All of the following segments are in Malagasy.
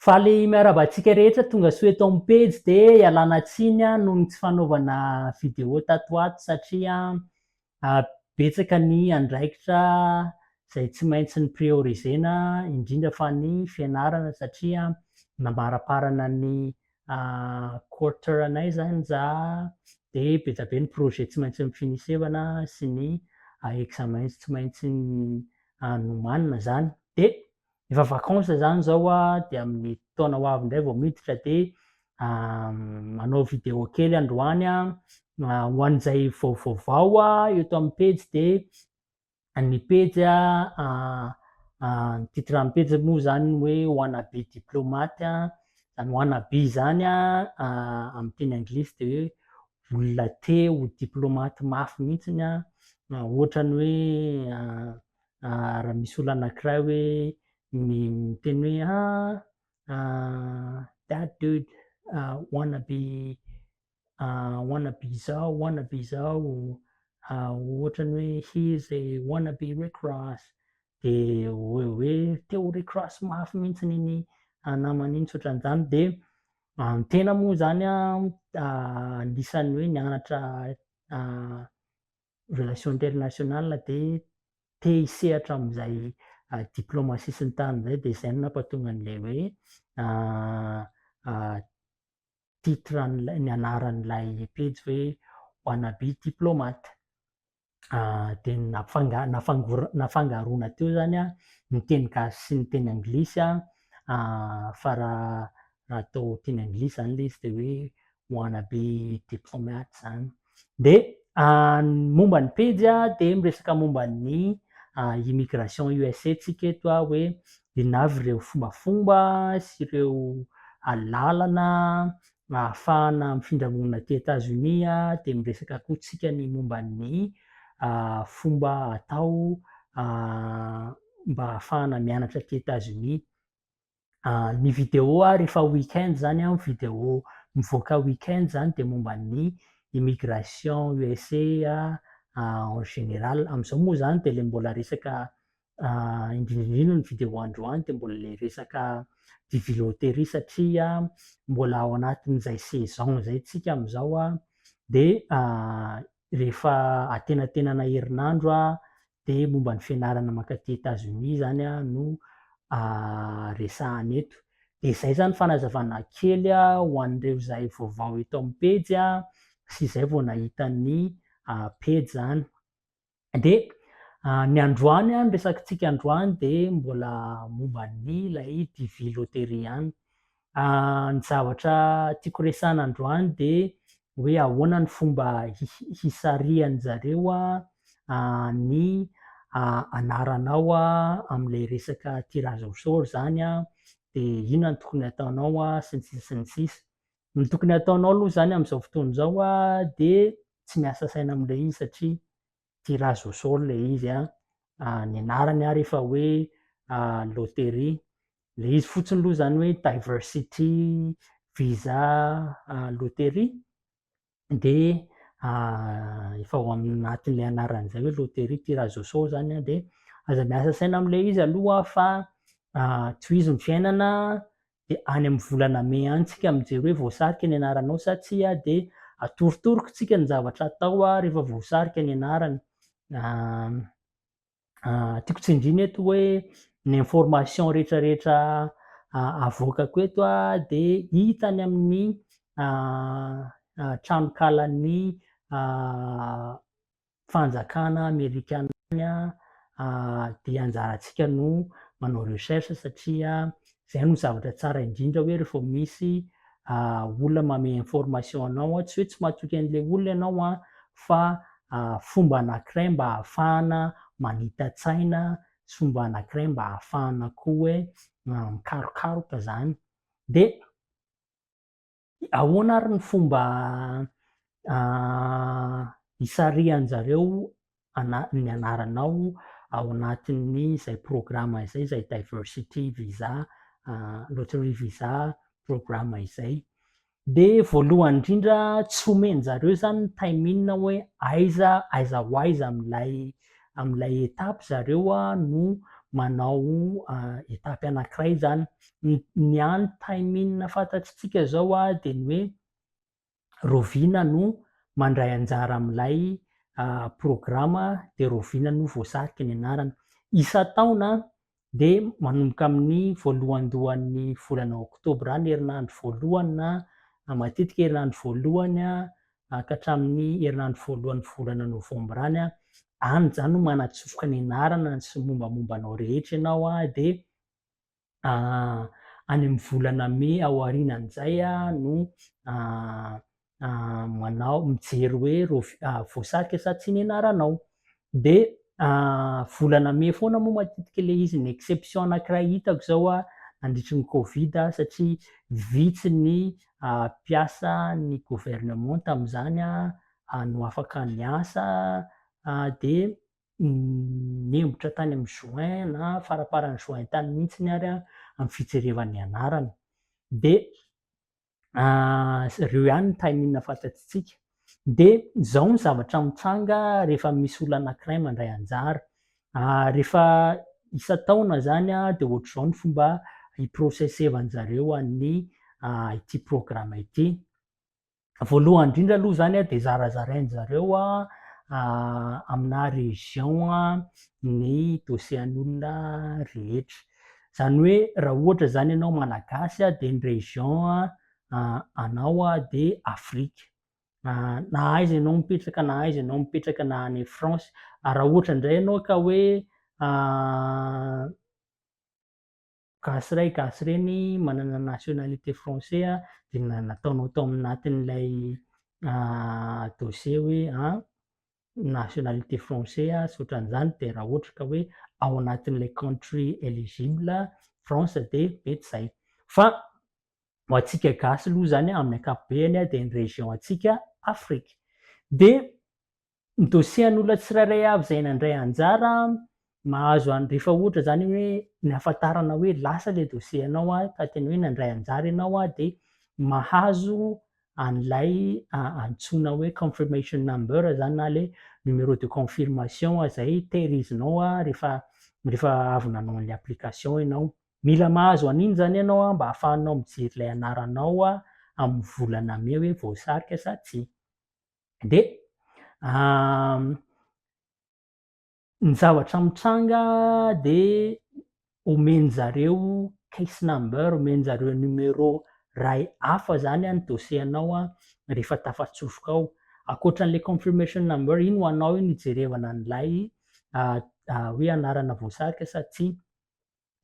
Faly miarahaba antsika rehetra tonga soa eto amin'ny pejy dia ialana tsiny noho ny tsy fanaovana vidéo tato ho ato satria betsaka ny andraikitra izay tsy maintsy ni-prioriser-na, indrindra fa ny fianarana satria namaraparana ny quarter anay zany za dia be dia be ny projet tsy maintsy ni-finissevana sy ny examen tsy maintsy nomanina zany. Dia efa vacances zany zao dia amin'ny taona ho avy indray vao miditra, dia manao vidéo kely androany ho an'izay vaovaovao eto amin'ny pejy. Dia ny pejy, ny titre amin'ny pejy moa zany hoe "Wannabe diplomate". Zany "wannabe" zany amin'ny teny anglisy dia hoe olona te ho diplomate mafy mihitsiny, ohatrany hoe raha misy olona anankiray hoe miteny hoe "that dude wanna be wanna be zao, wanna be zao", ohatrany hoe "he is a wanna be Rick Ross", de hoe te ho Rick Ross mafy mihitsiny iny namana iny sy ohatran'izany. De ny tena moa zany anisan'ny hoe nianatra relation internationale, de te hisehatra amin'izay diplomatie sy ny tariny zay, de izay no nampatonga an'ilay hoe titre an'ilay, ny anaran'ilay pejy hoe "Wannabe diplomate". De nafangaroana teo zany ny teny gasy sy ny teny anglisy, fa raha atao teny anglisy zany le izy de hoe "wannabe diplomate" zany. De momba ny pejy de miresaka momba ny immigration USA tsika eto hoe inona avy ireo fombafomba sy ireo lalana ahafahana mifindra monina aty Etazonia, de miresaka koa tsika ny momba ny fomba atao mba ahafahana mianatra aty Etazonia. Ny vidéo rehefa weekend zany, vidéo mivoaka weekend zany, de momba ny immigration USA en général. Am'izao moa zany de le mbola resaka, indrindra indrindra ny vidéo androany de mbola le resaka D V loterie satria mbola ao anatin'izay saison zay tsika am'izao, de rehefa antenatenana herinandro de momba ny fianarana mankaty Etazonia zany no resahana eto. De zay zany fanazavana kely ho an'ireo zay vaovao eto amin'ny pejy sy izay vao nahita ny pejy zany. De ny androany, ny resakitsika androany de mbola momba ny ilay D V loterie ihany. Ny zavatra tiako resahana androany de hoe ahoana ny fomba hisarihan-jareo ny anaranao am'le resaka tirage au sort zany, de inona no tokony ataonao sy ny sisa sy ny sisa. Ny tokony ataonao aloha zany am'izao fotoana izao de tsy miasa saina am'le izy satria tirage au sort le izy, ny anarany ary efa hoe loterie. Le izy fotsiny aloha zany hoe diversity visa loterie, de efa ao anatin'le anaran'izay hoe loterie tirage au sort zany, de aza miasa saina am'le izy aloha fa tohizo ny fiainana, de any amin'ny volana mey any tsika mijery hoe voasarika ny anaranao sa tsia, de atorotoroko tsika ny zavatra atao rehefa voasarika ny anarana. Tiako tsindrina eto hoe ny information rehetrarehetra avoakako eto de hita any amin'ny tranokalan'ny fanjakana amerikana any, de anjarantsika no manao recherche satria zay no zavatra tsara indrindra, hoe rehefa misy olona manome information anao, tsy hoe tsy mahatoky an'le olona ianao fa fomba anankiray mba ahafahana manita-tsaina sy fomba anankiray mba ahafahana koa hoe mikarokaroka zany. De ahoana ary ny fomba hisarihan-jareo ny anaranao ao anatin'ny zay programme izay, zay diversity visa lottery visa programme izay? De voalohany indrindra, tsy omen-jareo zany ny timing hoe aiza aiza ho aiza amin'ilay étape zareo no manao étape anankiray zany. Ny hany timing fantatritsika zao dia ny hoe rahoviana no mandray anjara amin'ilay programa, dia rahoviana no voasariky ny anarana. Isan-taona dia manomboka amin'ny voalohandohan'ny volana oktobra any, herinandro voalohany na matetika herinandro voalohany ka hatramin'ny herinandro voalohan'ny volana novambra any, any zany no manatsofoka ny anarana sy ny mombamomba anao rehetra ianao, dia any amin'ny volana mey aorianan'izay no manao mijery hoe voasarika sa tsia ny anaranao. Dia volana mey foana moa matetika ilay izy. Ny exception anankiray hitako izao nandritry ny covid, satria vitsy ny mpiasa ny gouvernement tamin'izany no afaka niasa, dia niembotra tany amin'ny juin na faramparan'ny juin tany mihitsy ary amin'ny fijerevana ny anarana. Dia ireo ihany ny timing fantatsika. Dia izao ny zavatra mitranga rehefa misy olona anankiray mandray anjara. Rehefa isan-taona zany dia ohatr'izao ny fomba hi-processer-van-jareo an'ny ity programme ity. Voalohany indrindra aloha zany dia zarazarain-jareo amina région ny dossier an'olona rehetra. Zany hoe raha ohatra zany ianao malagasy dia ny région anao dia Afrika. Na aiza ianao mipetraka na aiza ianao mipetraka na any France. Raha ohatra indray ianao ka hoe gasy ray gasy reny manana nationalité français dia nataonao tao anatin'ilay dossier hoe nationalité français sy ohatran'izany, dia raha ohatra ka hoe ao anatin'ilay country éligible France dia mety izay. Fa ho antsika gasy aloha zany amin'ny ankapobeny dia ny région antsika Afrika. Dia ny dossier an'olona tsirairay avy izay nandray anjara mahazo any, rehefa ohatra zany hoe ny ahafantarana hoe lasa ilay dossier anao ka tena hoe nandray anjara ianao, dia mahazo an'ilay antsoina hoe confirmation number zany na ilay numéro de confirmation izay tehirizinao rehefa avy nanao an'ilay application ianao. Mila mahazo an'iny zany ianao mba ahafahanao mijery ilay anaranao amin'ny volana mey hoe voasarika sa tsia. Dia ny zavatra mitranga dia omen-jareo case number, omen-jareo numéro ray hafa zany ny dossier anao rehefa tafatsofoka ao. Ankoatran'ilay confirmation number iny ho anao iny hijerevana an'ilay hoe anarana voasarika sa tsia.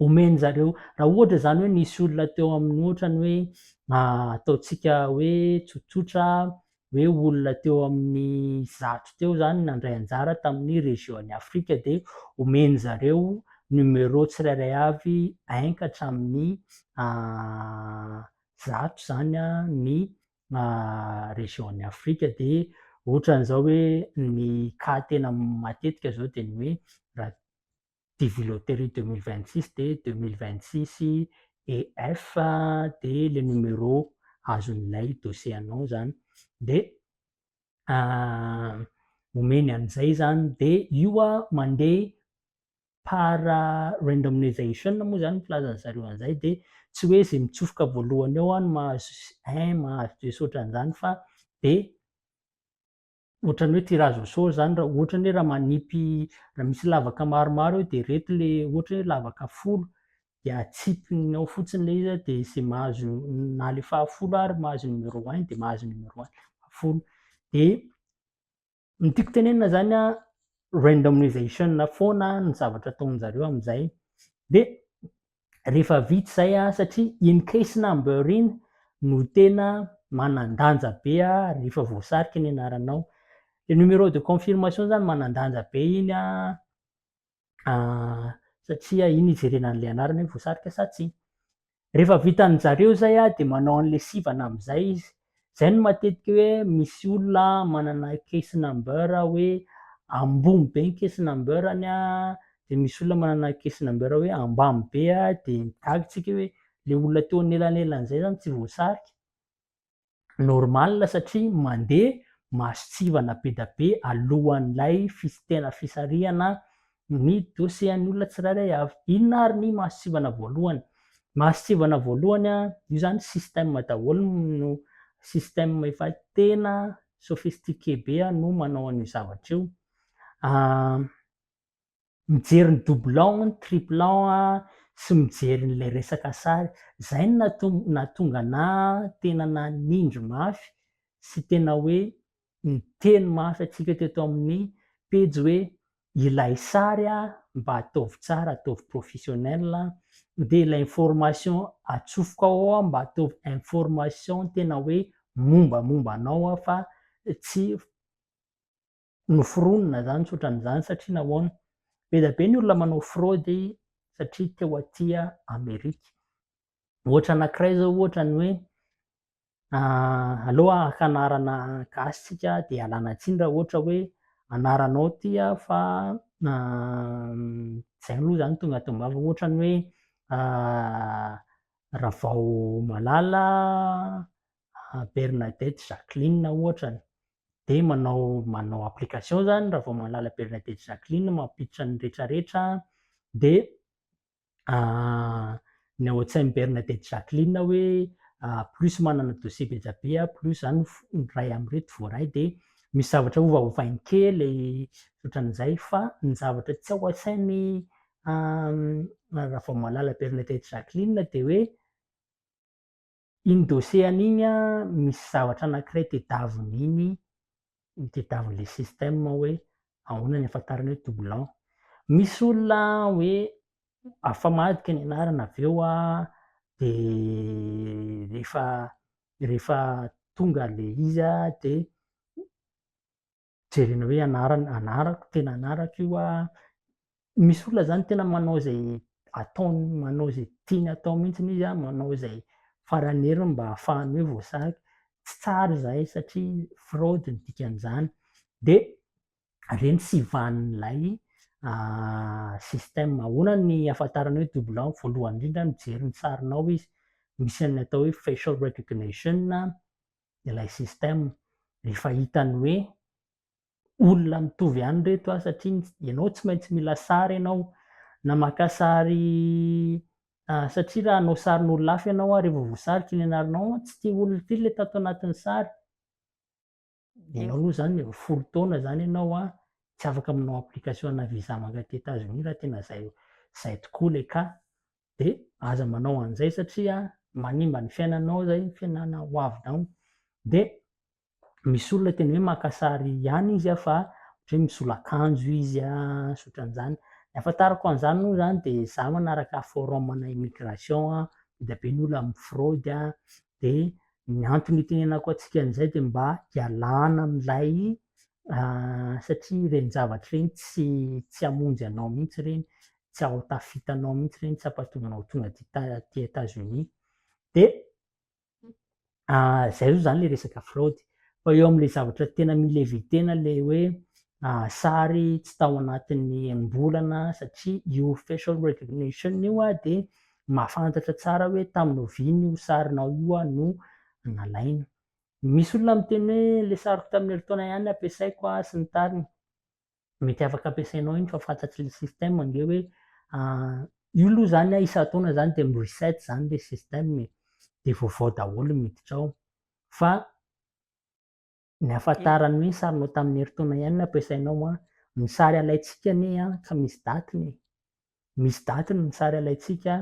Omen-jareo, raha ohatra zany hoe nisy olona teo amin'ny, ohatra ny hoe ataontsika hoe tsotsotra hoe olona teo amin'ny 100 teo zany nandray anjara tamin'ny région an'i Afrika, dia omen-jareo numéro tsirairay avy 1 ka hatramin'ny 100 zany ny région an'i Afrika. Dia ohatran'izao hoe ny cas tena matetika zao dia ny hoe raha DV loterie 2026 dia 2026 EF, dia le numéro azon'ilay dossier anao zany dia omeny an'izay zany. Dia io mandeha par randomization moa zany filazan'ny zareo an'izay, dia tsy hoe zay mitsofoka voalohany eo no mahazo un, mahazo deux sy ohatran'izany, fa dia ohatran'ny hoe tirage au sort zany. Raha ohatra ny hoe raha manipy, raha misy lavaka maromaro eo, dia ireto le ohatra hoe lavaka 10, dia atsipiny ao fotsiny ilay izy, dia izay mahazo na le fahafolo ary mahazo numéro 1 dia mahazo numéro 1 fahafolo. Dia ny tiako tenenina zany, randomization foana ny zavatra ataon-jareo amin'izay. Dia rehefa vita izay, satria iny case number iny no tena manan-danja be rehefa voasarika ny anaranao, le numéro de confirmation zany manan-danja be iny satria iny ijerena an'ilay anarana hoe voasarika sa tsia. Rehefa vitan-jareo zay dia manao an'ilay sivana amin'izay izy. Zay no matetika hoe misy olona manana case number hoe ambony be ny case number-ny, dia misy olona manana case number hoe ambany be, dia gaga tsika hoe le olona teo anelanelan'izay zany tsy voasarika. Normal, satria mandeha mason-tsivana be dia be alohan'ilay tena fisarihana. ny dossier an'ny olona tsirairay avy. Inona ary ny masontsivana voalohany? Masontsivana voalohany, io zany système daholo no système efa tena sophistiqué be no manao an'io zavatra io. Mijery ny doublon, ny triplon sy mijery an'ilay resaka sary. Izay no nahatonga anà tena nanindry mafy sy tena hoe niteny mafy antsika teto amin'ny pejy hoe ilay sary mba ataovy tsara, ataovy professionnel, dia ilay information atsofoka ao mba ataovy information tena hoe mombamomba anao fa tsy noforonina zany tsy ohatran'izany satria nahoana? Be dia be ny olona manao fraude satria teo aty Amerika. Ohatra anankiray zao ohatra ny hoe aleo haka anarana gasy tsika dia ialana tsiny raha ohatra hoe anaranao ity fa zay aloha zany tonga ato am-bava ohatra ny hoe Ravaomalala Bernadette Jacqueline ohatrany dia manao manao application zany Ravaomalala Bernadette Jacqueline mampiditra ny retraretra dia ny ao an-tsain'i Bernadette Jacqueline hoe plus manana dossier be dia be aho plus zany ny iray amin'ireto voaray dia misy zavatra ovaovainy kely ohatran'izay fa ny zavatra tsy ao an-tsain'i Ravaomalala Bernadette Jacqueline dia hoe Iny dossier an'iny an, misy zavatra anankiray tedaviny iny, tediavin'ilay système hoe ahoana ny ahafantarany hoe doublon. Misy olona hoe afamadika ny anarana avy eo an, dia rehefa rehefa tonga ilay izy an, dia jerena hoe anarana, anarako, tena anarako io an, misy olona zany tena manao izay ataony, manao izay tiany atao mihitsy izy an, manao izay faran'ny heriny mba ahafahany hoe voasarika, tsy tsara izay satria fraude ny dikan'izany, dia ireny tsy vanin'ilay système. Ahoana ny ahafantarana hoe doublon? Voalohany indrindra mijery ny sarinao izy, misy an'ilay atao hoe facial recognition ilay système, rehefa hitany hoe olona mitovy ihany ireto an, satria ianao tsy maintsy mila sary ianao, na maka sary satria raha hanao sarin'olona hafa ianao an, rehefa voasarika iny anaranao an, tsy ity olona ity ilay tato anatin'ny sary, ianao aloha izany efa 10 taona izany ianao an, tsy afaka manao application ana visa mankaty Etats-Unis raha tena izay izay tokoa ilay cas, dia aza manao an'izay satria manimba ny fiainanao izay, ny fiainana ho avinao, dia misy olona tena hoe maka sary ihany izy fa ohatra hoe misolo akanjo izy sy ohatran'izany. Ny ahafantarako an'izany moa izany dia za manaraka forum ana immigration be dia be ny olona mi-fraude dia ny antony itenenako antsika an'izay dia mba hialana amin'ilay satria ireny zavatra ireny tsy tsy hamonjy anao mihitsy ireny, tsy hahatafita anao mihitsy ireny, tsy hampahatonga anao ho tonga aty aty Etats-Unis. Dia Zay aloha zany le resaka fraude. Fa eo am'le zavatra tena mila éviter-na le hoe sary tsy tao anatin'ny enim-bolana satria io facial recognition io de mahafantatra tsara hoe tamin'ny oviana io sarinao io no nalaina. Misy olona miteny hoe le sariko tamin'ny herintaona ihany no ampiasaiko sy ny tariny. Mety afaka ampiasainao iny fa fantatr'ilay système ange hoe io aloha zany an isan-taona zany dia mi-reset zany ilay système e, dia vaovao daholo ny miditra ao. Fa ny ahafantarany hoe sarinao tamin'ny herintaona ihany no ampiasainao an, ny sary alaintsika anie an ka misy datiny e. Misy datiny ny sary alaintsika,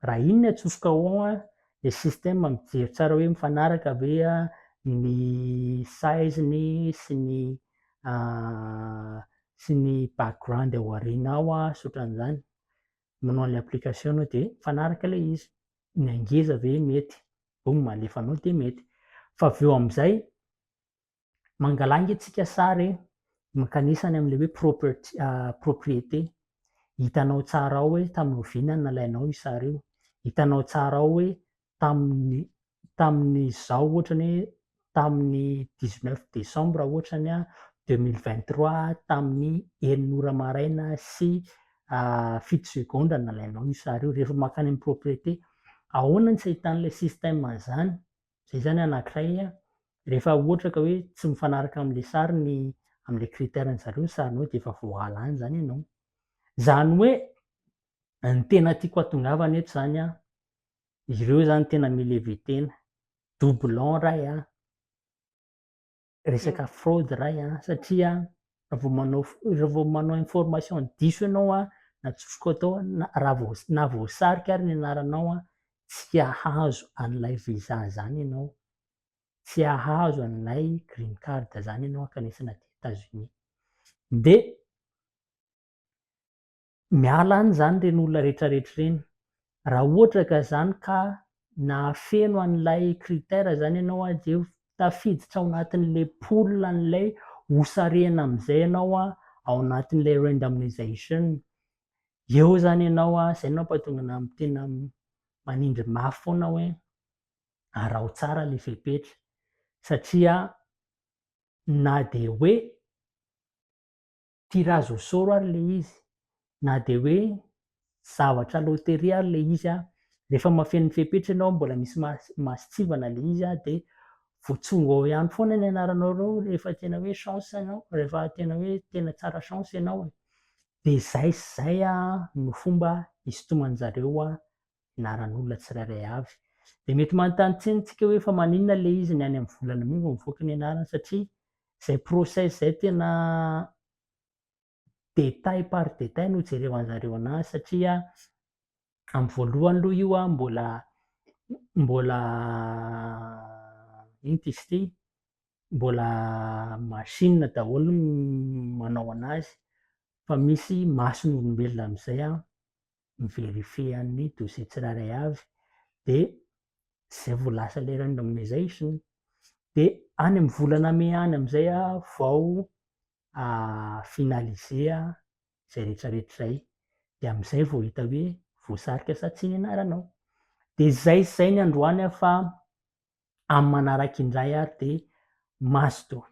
raha iny no atsofoka ao an, le système mijery tsara hoe mifanaraka ve ny size-ny sy ny sy ny background ao aoriana ao sy ohatran'izany, manao an'ilay application ianao dia mifanaraka ilay izy, ny angeza ve mety, boum alefanao dia mety. Fa avy eo amin'izay Mangalà ange tsika sary e, mankanesa any amin'ilay hoe property, propriété, hitanao tsara ao hoe tamin'ny oviana no nalainao io sary io, hitanao tsara ao hoe tamin'ny tamin'izao ohatrany hoe tamin'ny 19 décembre ohatrany an 2023 tamin'ny enina ora maraina sy 7 segondra no nalainao io sary io, rehefa mankany amin'ny propriété, ahoana no tsy ahitan'ilay système an'izany? Izay zany anankiray an, rehefa ohatra ka hoe tsy mifanaraka amin'ilay sary ny amin'ilay critère-ny zareo ny sarinao dia efa voahala any izany ianao. Izany hoe ny tena tiako hatongavana eto izany an, ireo izany tena mi-lever tena, doublon ray an, resaka fraude ray an, satria raha vao manao raha vao manao information diso ianao an, na tsofoka tao na raha vao na voasarika ary ny anaranao an, tsy hahazo an'ilay visa zany ianao, tsy hahazo an'ilay green card zany ianao hankanesana aty Etats-Unis. De miala any zany ireny olona rehetrarehetra ireny. Raha ohatra ka zany ka nahafeno an'ilay critère zany ianao an, de tafiditra ao anatin'ilay pool an'ilay hosarihana amin'izay ianao an, ao anatin'ilay randomization. Eo zany ianao an, zay no mampatonga anahy tena manindry mafy foana hoe araho tsara ilay fepetra satria na de hoe tirage au sort ary ilay izy, na de hoe zavatra loterie ary ilay izy an, rehefa mahafeno ny fepetra ianao mbola misy mason-tsivana ilay izy an, de voatsongo ao ihany foana ny anaranao reo rehefa tena hoe chance ianao, rehefa tena hoe tena tsara chance ianao e. De zay sy zay an no fomba hisintoman-jareo anaran'olona tsirairay avy. De mety manontany tena tsika hoe fa maninona ilay izy ny any amin'ny volana mey vao mivoaka ny anarany satria zay process zay tena détail par détail no jerevan'zareo anazy satria amin'ny voalohany aloha io an mbola ino ty izy ity, mbola machine daholo no manao anazy fa misy mason'olombelona amin'izay an mi-vérifier an'ny dossier tsirairay avy de zay vao lasa ilay randomization. De any amin'ny volana mey any amin'izay an vao finaliser zay rehetrarehetra zay, de amin'izay vao hita hoe voasarika sa tsia ny anaranao. De zay sy zay ny androany an fa amin'ny manaraka indray ary de mazotoa.